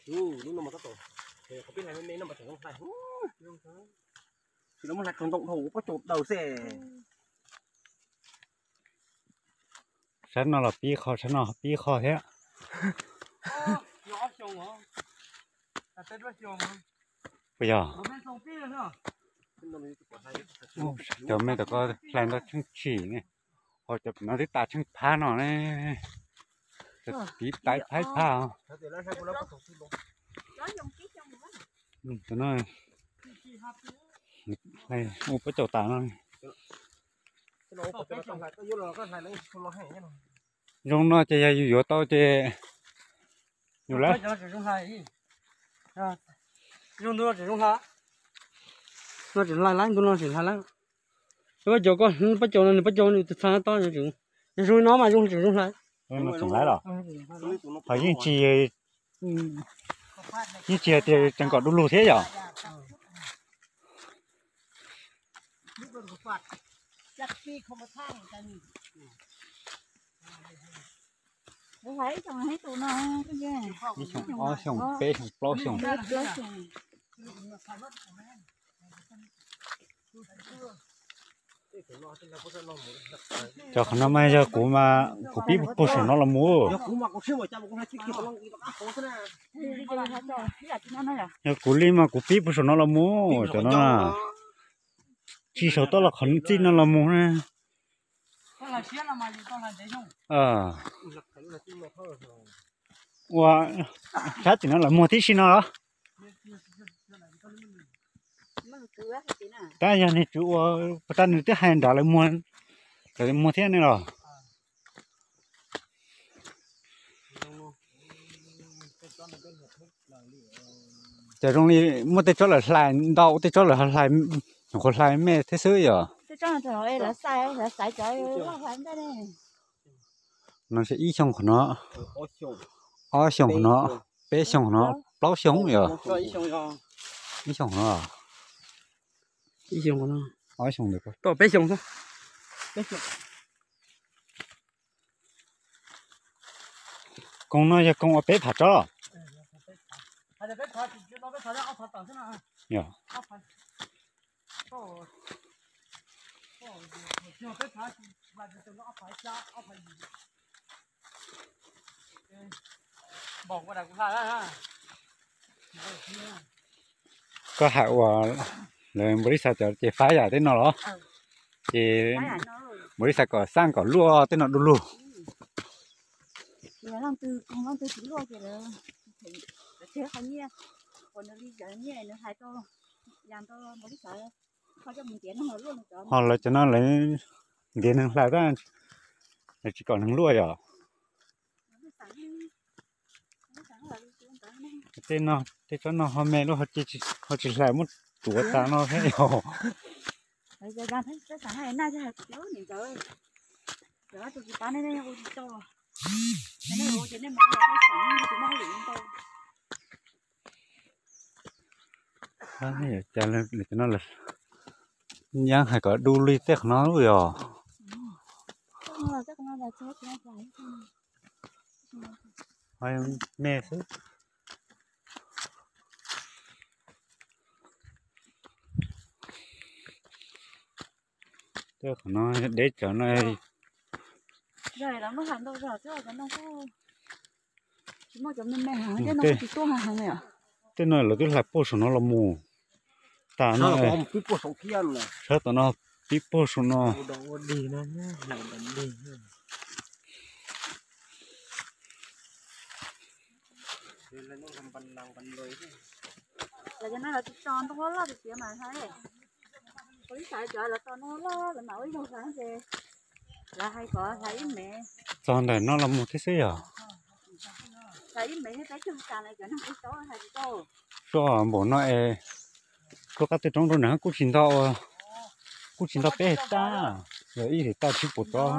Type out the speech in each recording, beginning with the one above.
Lub no mas tab tom, qhov peb hlais me me no mas tseem zoo hlais. Tsis los muab hlais qhov ntoo dhau pob caus daws xwb. Sab no los pib qho, sab no pib qho thiab. Puas yog? Cov me tom ko hlais ntau tsheej tshim ne, ho cov no twb tas tsheej phab no ne. Cov tiv tas phab phab. Cov no ua pob caus tas no. Zoo no ces yog yus yuav tau ces yus lawm. Zoo ntu no tseem zoo hlais, no tseem hlais lawm, ntu no tseem hlais lawm. Pob caus ko, pob caus no nws pob caus nws txha tob, yog zoo no mas zoo tseem zoo hlais. Tseem hlais los? Ho yeej tsis, yeej tsis hais tias tseem kom du lug thiab yom. Ib xyoos, ob xyoos, peb xyoos, plaub xyoos. Cov qhov no mas yog kuv mas kuv pib puag saum no los mus. Yog kuv li mas kuv pib puag saum no los mus cov no. Tsis saum toj los qhov txij no los mus na. Ua sab tim no lawv muag tib si no los? Tab yog niag tswv ua puas tas nws twb hais nrad lawv muag, lawv muag thiab ne los? Ces zoo li muaj tej tsob lawv hlais ntau, tej tsob lawv hlais, nyuam qhuav hlais me thiab xwb yom. No ib xyoos qhov no, ob xyoos qhov no, peb xyoos qhov no, plaub xyoos yom. Ib xyoos qhov no, ib xyoos qhov no, ob xyoos ntawd, peb xyoos. Koog no yog koog ua peb phav tsob. Koj hais uas lawv npaum li xav cov ces faib yam tej no los? Ces npaum li xav kom xaj kom luaj tej no du lug. Ho lawv cov no lawv ntiav neeg hlais, lawv tsis kom neeg luaj yom. Tej no, tej tsob no ho me lub ho tsis hlais muab tuav tas no thiab yom. Cas lawv cov no lawv yeej hais kom du li tej qhov no yog me xwb. Tej qhov no deb tsawv no. Tej no lawv twb hlais puag saum no los mus tas no. Sab tom no pib puag saum no. Txog ntawm no los mus thiab xwb yog. Soj npaum no es, tuaj qab tej roob rau nram kuj tsis nto, kuj tsis nto peb hais tag, yog ib hais tag tsib puas tsob.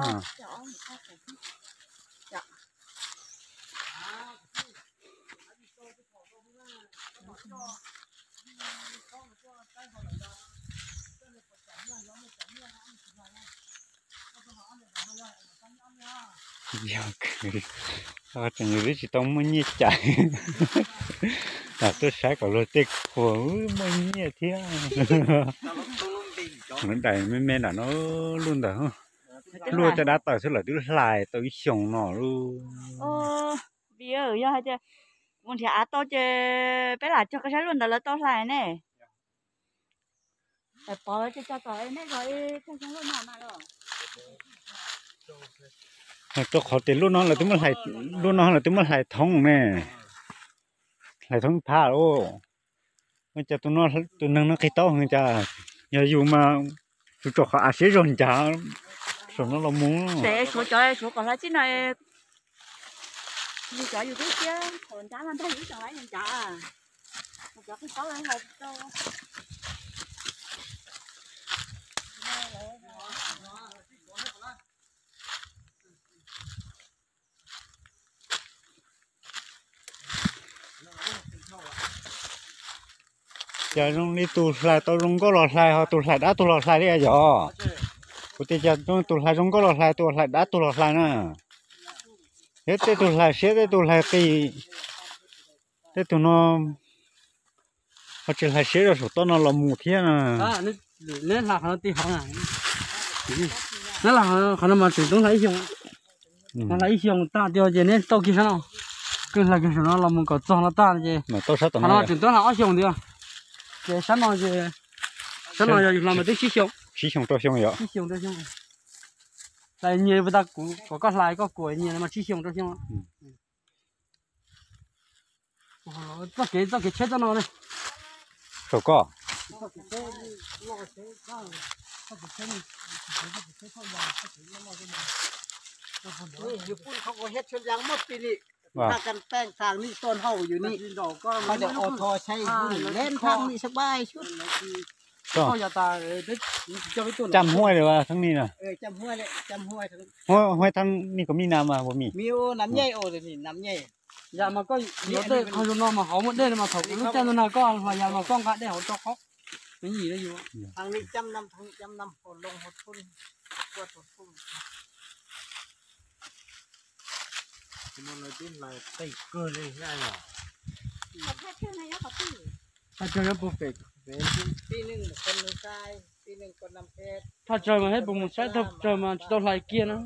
Yog khwv, Tseem yus twb tsis tau muaj nyiaj cais, tuaj saib kom luag tej qhua muaj nyiaj thiab. Lawv daim me me nram no, luaj ntawd, luaj tej dab taws xwb lawv twb hlais tau ib xyoos no lauj. Vim yog hais tias mus nrhiav av tau ces peb lam cog koj saib luaj ntawd lawv tau hlais ne. Rau qhov tias luaj no lawv twb muab hlais, luaj no lawv twb muab hlais thoob ne, hlais thoob ib phab lauj. Cas tus neeg no qis taub heev cas, yog yus mas tus tsom qhov av siab zog ncav saum no los mus. Ces suav cov suav kom hlais txij no, yus cov yus twb siab thaum ncav no ntag yus tseem hlais ncav. Cov qis taub hlais tsis tau. Cas zoo li tus hlais tau zoo nkauj los hlais ho tus hlais dab tuag los hlais li yog? Kuv tias cas tus hlais zoo nkauj los hlais, tus hlais dab tuag los hlais na. Thiab tej tus hlais siab, tej tus hlais qis, tej tus no ho tsis hlais siab rau saum toj no los mus thiab na. Neb hlais qhov no tij hov na. Neb hlais qhov no mas tseem toob hlais ib xyoos, hlais ib xyoos tag tias ces neb tau kiag sab no, kawg hlais kiag saum no los mus kom txog no tag ces qhov no tseem toob hlais ob xyoos tiag. Ces sab no ces, sab no yog yus hlais mas twb tsib xyoo, tsib xyoo rau xyoo yom. Tsib xyoo rau xyoo. Hlais nyias puas tas kuv kom koj hlais koj kuam nyias mas tsib xyoo rau xyoo. Txoj kev, txoj kev tsheb txoj no ne. Saum koj. Yus pub qhov kuv hiab tsheb yas muab ti ni, pha kan peej thang ni ton hauv yus ni, koj de o tho tsheb yus pub ni lem thang ni sab bai sub. Cam huaj li vas thab ni na. Huaj thab ni kuv mi na mas kuv mi. Yam mas koj yuav tej qhov zoo no mas hauv muaj dej no mas thaum kuv lub caij ntawd no koj hluas yas mas koj nqa dej hauv rau qhov me nyuam yus. Thaj chaw yuav puas pem, thaj chaw mas heb puas mus saib thaj chaw mas tsis tau hlais kiag na.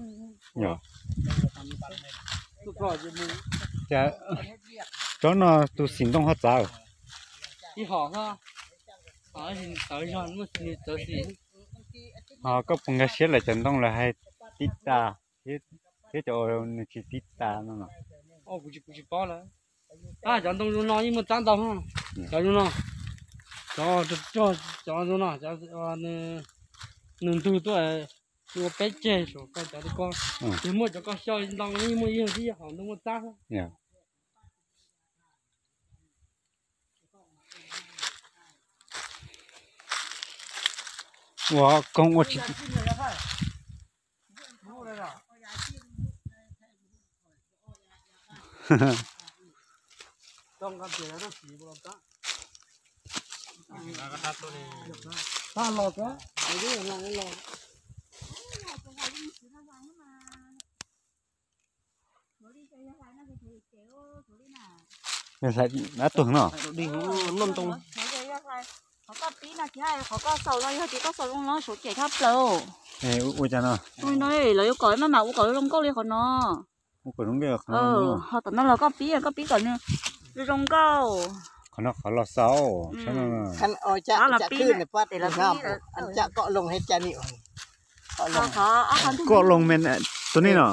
Cas tsob no tus xim ntoo ho txawv. Ib hom xwb, txawv zog, nws txawv xim. Ho koj puas nkag siab lawv cov ntoo lawv hais tib tas thiab cov uas nws tsis tib tas no no? Kuv tsis paub lawm. Tab cov ntoo zoo no yeej muaj txab ntau, cov zoo no, cov, cov zoo no, nws ntug tuaj ua peb ceg saum koj cov ko, ces muaj cov koj xyaw ntau yeej muaj ib yam thiab, hom ntoo muaj txab. Ua koog ua tsis Hlais dab tuag no. Qhov koj pib no ces qhov koj xaus no yog tias koj xaus zoo no suav cem thaj plaws. Ua cas no? Lawv yuav kom maj mam ua kom zoo nkauj li qhov no. Ho tom no los koj pib, koj pib kom nws zoo nkauj. Qhov no qhov los xaus. Koj loo me, tus nej no,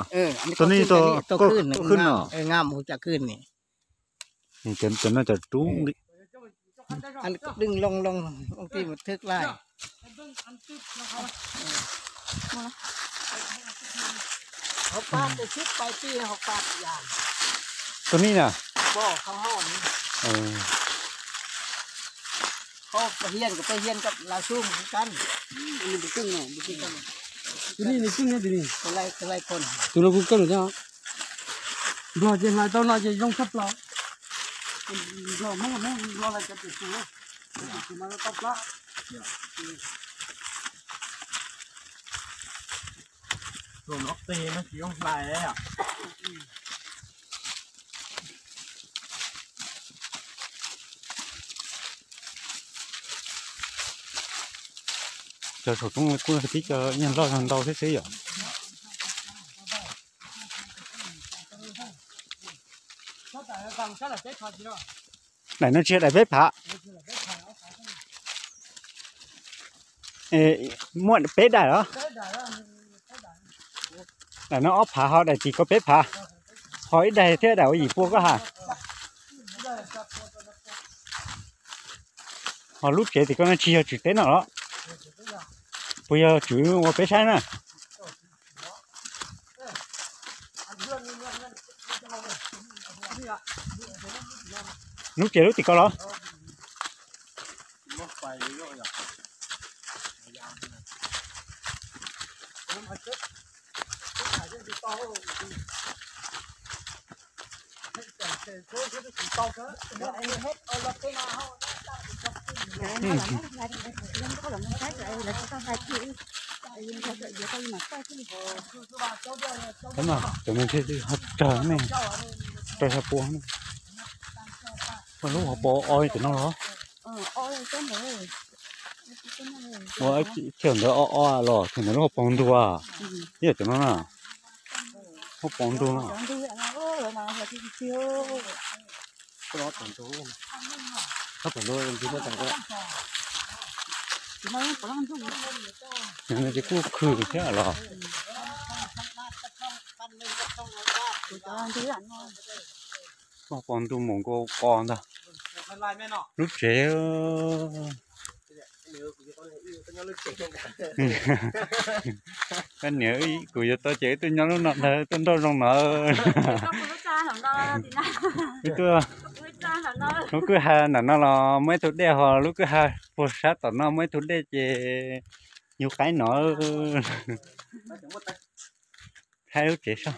tus nej tus khwb no. Cov no cov rub nqi. Tus nej na. Tus nej nws kheej, tus no kuj kheej thiab. Nplog ces hlais tau no ces zoo tshaj plaws. Nplog Hmoob, Hmoob Nplog lawv cov pem tus, cov pem tus mas tau plab. Tus no qis no tsis zoo hlais. Cov saum roob kuj tib co nyuag loj yog ntau thiab xwb yom. Daim no tsis yog daim peb phav. Muaj peb daim los? Daim no ob phav ho daim tim ko peb phav, ho ib daim thiab daim ua yim pua koj ha. Ho lub tsev tim ko no tsis yog tswm teb no los? Puas yog tswm ua peb saib na? Lub tsev lub tim ko los? Cov no thiaj li ho raws ne, raws xyov puas ne. Ua lub hauv paus o cov no los? Ua chaw ntawd o o los chaw ntawd lub hauv paus ntug, ib yam cov no na. Hauv paus ntug no. Ces kuj khw thiab los? Hauv paus ntug mus nkaus qos ntag. Lub tsev. Koj niam, kuv yuav tau ces wb tuaj nyob lub no ntag, tuaj nroj zoo no. Wb tuaj, lub kwj ha ntawm no los muaj ib tug dej, ho lub kwj ha puag sab tom no muaj ib tug dej ces yug qaib no. Thaij lub tsev soj.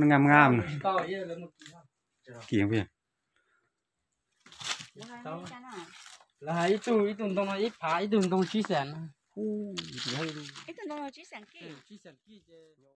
Ngam ngam. Kim. Lawv hais ib tug, ib tug ntoo no ib phav, ib tug ntoo tsib xees. Ib tug ntoo tsib xees kij. Tsib xees kij ces